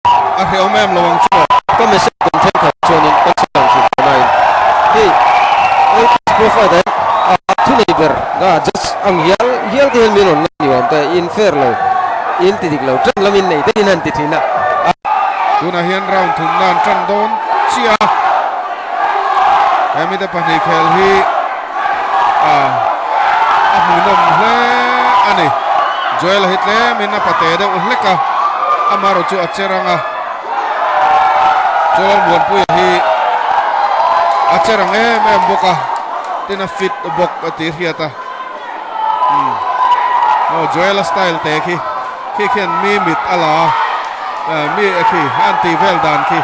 A hrehawm em lo ang chu maw? Ka message dawn thenkhat chuanin kan sawi ang hrim tawh nain hei LPS profile ah hian a thunei ber a judge ang hial hial te hian min rawn ngai ni awm ta in fair lo in ti dik lo tan lam in nei daih in a han ti thin a. Tunah hian round thum nan tan dawn chiah a, he mite pahnih khel hi a a hmuhnawm hle a ni. Joel-a hi tlemin a pate deuh hlek a, amaherawh chu a che rang a, Joel Muanpuia hi a che rang em em bawk a, tin a fit bawk a tih hriat a. Umm aw Joel-a style te khi khi khian mi mit a la a, mi khi an tih vel dan khi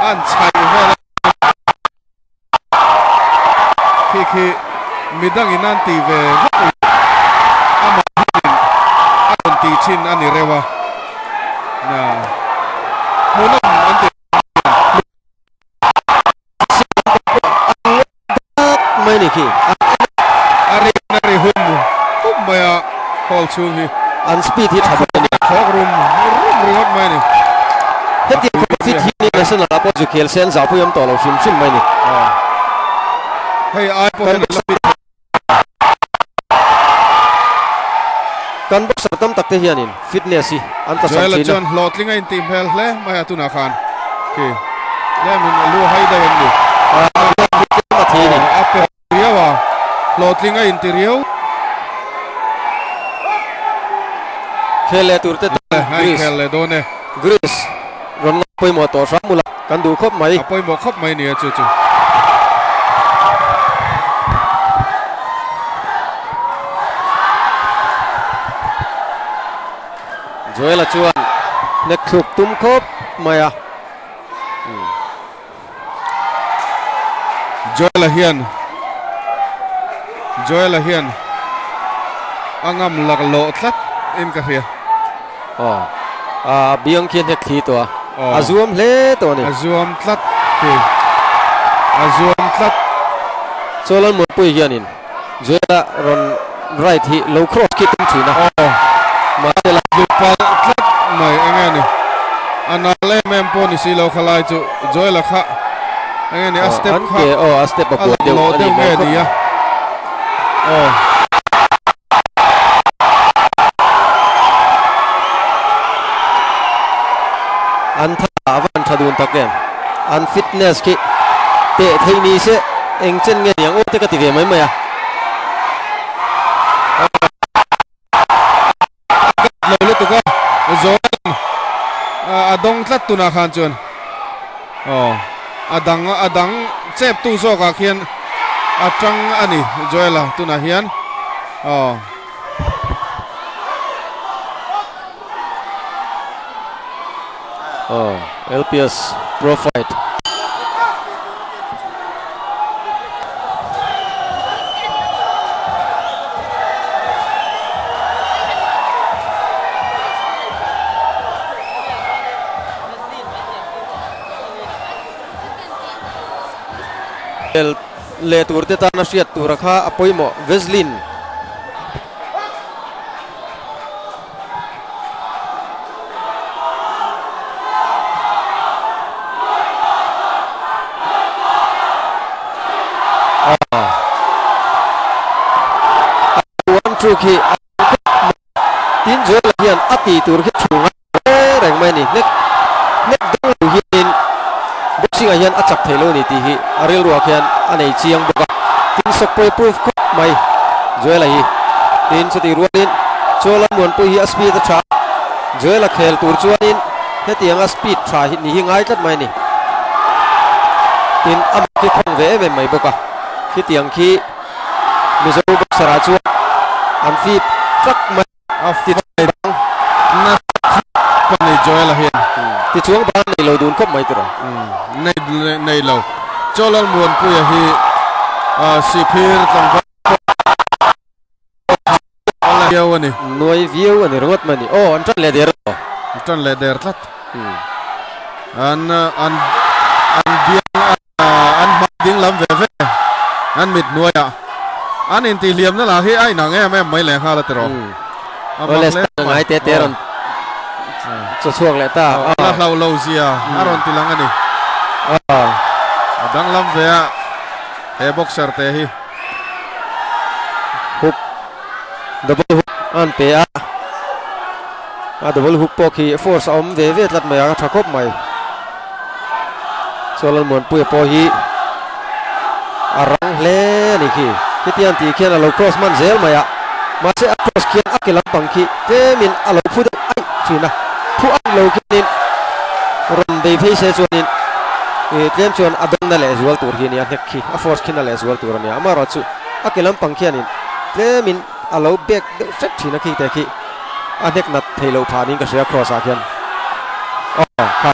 an chhaih vel a. Khi khi midangin an tih ve vak lo amah hianin a rawn tih thin a ni reuh a, hmuhnawm an ti mai ni khi. A ri a ri hum hum mai a hall chhung hi. An speed hi tha bawk a ni. Thawk rum rum ringawt mai a ni. Hetiang khawpa fit hi ni national ah pawh zu khel se an zahpui awm tawh lo hrim hrim mai a ni. Hei ai pawh hian an la fit thei. Kan boxer tam tak te hianin fitness hi an tla sam Joel-a thin a. chuan hlawhtling a intih hmel hle mai a tunah khan khi tlemin a lu hai deuh em ni? A tlem a thei a ni. A pe riau a, hlawhtling a inti riau. Khel leh tur te tan Greece. Khel leh dawn e. Greece rawn ngaih pawimawh tawh hram ula kan duh khawp mai. A pawimawh khawp mai nia chu chu. Joel-a chuan hnek thluk tum khawp mai a. Joel-a hian Joel-a hian a ngam lak lawh tlat in ka hria. Aw a biang khi a hnek thli tawh a, a zuam hle tawh a ni. A zuam tlat khi a zuam tlat. Chaw Lalmuanpuii hianin Joel-a rawn right hi lo cross khi tum thin a. Aw. Mahse la. Tlu palh tlat mai eng nge ni? A nal em em pawh ni si lo kha lai chu Joel-a kha eng nge ni a step kha aw a step a a lak lawh deuh nge ni a? Aw. An tha a van tha dun tak em? An fitness khi teh theih ni se eng chen nge niang aw te ka ti ve mai mai a. Lo lutuk a Joel a dawng tlat tunah khan chuan aw a dang a dang chep tu zawkah khian a tang a ni Joel a tunah hian aw. Aw LPS Pro Fight. Leh tur te tana hriat tura kha a pawimawh Vaseline. One two khi tin Joel hian a ti tur khi thu ngai reng mai a ni hnek hnek dang lo hianin boxing ah hian a chak thei lo a ni tih hi a rilruah khian a nei chiang bawk a tin sawkpui proof khawp mai Joel-a hi tin chutih rualin Chuala Muanpui hi a speed a tha a Joel-a khel tur chuanin hetiang a speed tha hi ni hi ngai tlat mai a ni tin a mah khi khawng ve em em mai bawk a khitiang khi Mizo boxer ah chuan an fit tlat mai. A fight nasa khawp a ni Joel-a hian. Tichuang ban nei lo dun khawp mai tiraw? Nei nei lo. Chawlal Muanpuia hi Sihphir tlangval pawh a viau a ni. Nuai viau a ni ringawt mai a ni. Aw an tan leh der tawh. An tan leh der tlat. An an an biang An hma ding lam ve ve an mit hnuaiah an intihhliamna lah hi a inang em em mai leh nghal a tiraw. A mak hle mai. Ngai te te rawn Chaw chhuak leh ta. A la hlauh lo zia a rawn ti lang a ni. A danglam ve a he boxer te hi. Hook double hook an pe a. A double hook pawh khi force a awm ve ve tlat mai a, a tha khawp mai. Chuan Lalmuanpuia pawh hi a rang hle a ni khi. Khitiang tih khian a lo cross hman zel mai a, mahse a cross khian a ke lampang khi tlemin a lo phu deuh aih thin a, phu aih lo khianin rawn bei phei se chuanin ih tlem chuan a dawngna leh zual tur hi a ni a, hnek khi a force khi na leh zual tur a ni a, amaherawhchu a ke lampang khianin tlemin a lo back deuh hret thin a khi te khi a hnek nat thei loh phah niin ka hria cross ah khian aw kha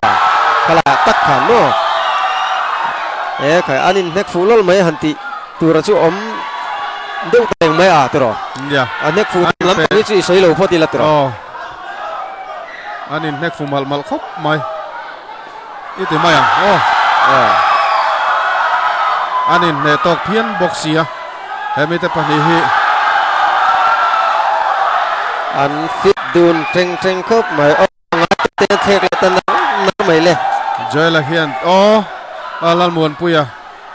kha laiah tak khan maw e khai an inhnek fuh lawlh mai han tih tura chu awm deuh ta reng mai a tiraw nia a hnek fuh lam lampang hi chu i sawi lo phawt ila tiraw aw an inhnek fuh malh malh khawp mai i ti mai ang aw an inhneh tawk phian bawk sia hemi te pahnih hi an fit dun teng teng khawp mai aw ngai te thlek leh ta nang nang mai le Joel-a hian aw a Lalmuanpuia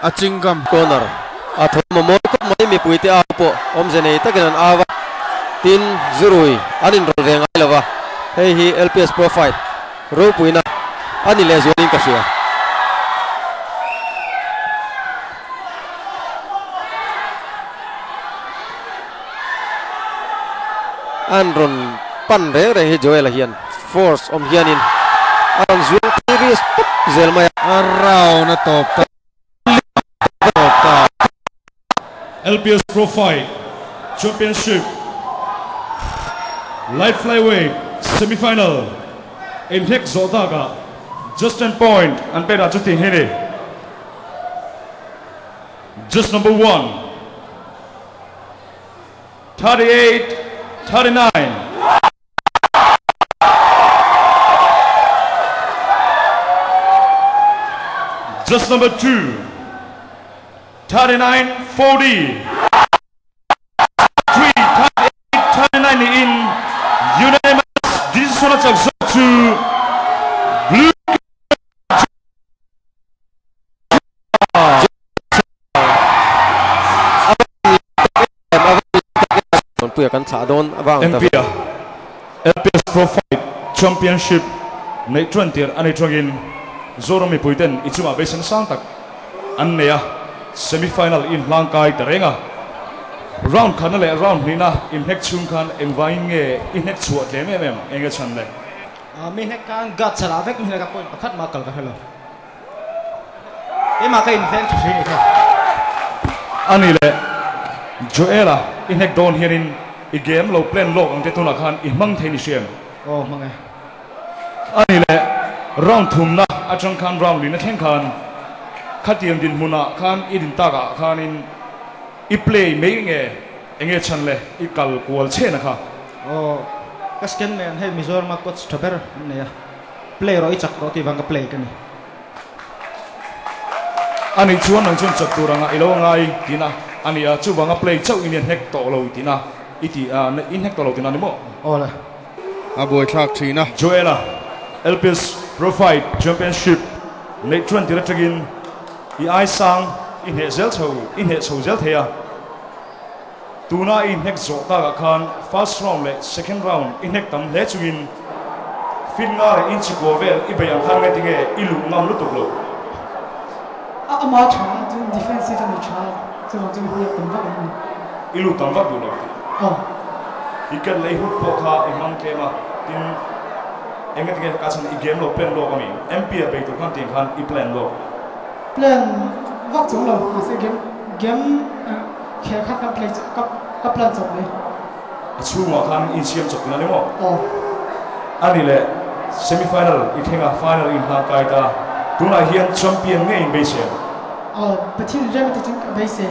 a chingam corner a thawm a mawi khawp mai mipui te au pawh awmze nei takin an au a tin zurui an inrawlh ve ngai lo va hei hi L_P_S Pro Fight Ropuina a ni leh zualin ka hria. An rawn pan reng reng hi Joel-a hian force awm hianin a rawn zuang phei risk pawp zel mai a. A round a tawp ta tawp ta. LPS Pro Fight Championship Light Flyweight Semi-Final inhnek zawh takah Justin point an pek dah chu tih hi a ni. Just number one, 38, 39. Just number two, 39, 40. 3, 38, 39 niin unanimous decision a chak zawk chu Blue Puia kan thlah dawn avang ta MP-a LPS Pro Fight Championship neih ṭuan tir a ni ṭangin Zoram mipuiten i chungah beisan sang tak an nei a, semi-final inhlang kai ta reng a. Round khatna leh round hnihna inhnek chhung khan engvangin nge i hnek chhuah tlem em em enge chhan le? Mi hnek khan guard chhara vek mi hnek a point pakhat mah kal ka hre lo. Keimah ka inveng tha hri ni kha. A ni le, Joel-a i hnek dawn hianin i game lo plan lawk ang che tunah khan i hmang thei ni hriam? Aw hmang e. A ni le, round thumna atang khan round lina thleng khan khatiang dinhmunah khan i din takah khanin i play mai nge enge chhan le i kal kual chhena kha? Aw, ka scan mai ang hei Mizoram-a coach tha ber an nei a. Play rawh i chak tawh tih vang ka play ka ni. A nih chuan nang chuan chak tur anga i lo ngai tihna a ni a, chuvanga play chauh in i hnek tawh lo tihna i ti a, i hnek tawh lo tihna a ni maw? Aw le. A buaithlak thin a. Joel-a LPS Pro Fight Championship neih chuan tir atangin i ai sang i hneh zel chho i hneh chho zel thei a. Tuna i hnek zawh takah khan first round leh second round i hnek tam hle chungin fin nga leh inchi kua vel i bei ang khan nge tinge i luh ngam lutuk lo. A ama tha chuan defensive a ni tha chuvang chuan hnek tam vak an ni. I lut tam vak duh lo tih. Aw. I ken leh i hut pawh kha i hmang tlem a, tin enge tinge ka chhan i game lo plan lawk a mi? MP a bei tur khan tiang khan i plan lawk. Plan vak chung lo mahse game game. Khel kha ka play ka ka plan chawp mai. A chhungah khan insiam chawp ina ni maw? Aw. A ni le, semi final i thleng a, final i inhlang kai ta. Tunah hian champion nge in beisei ang? Aw, Pathian rem ti chung ka beisei.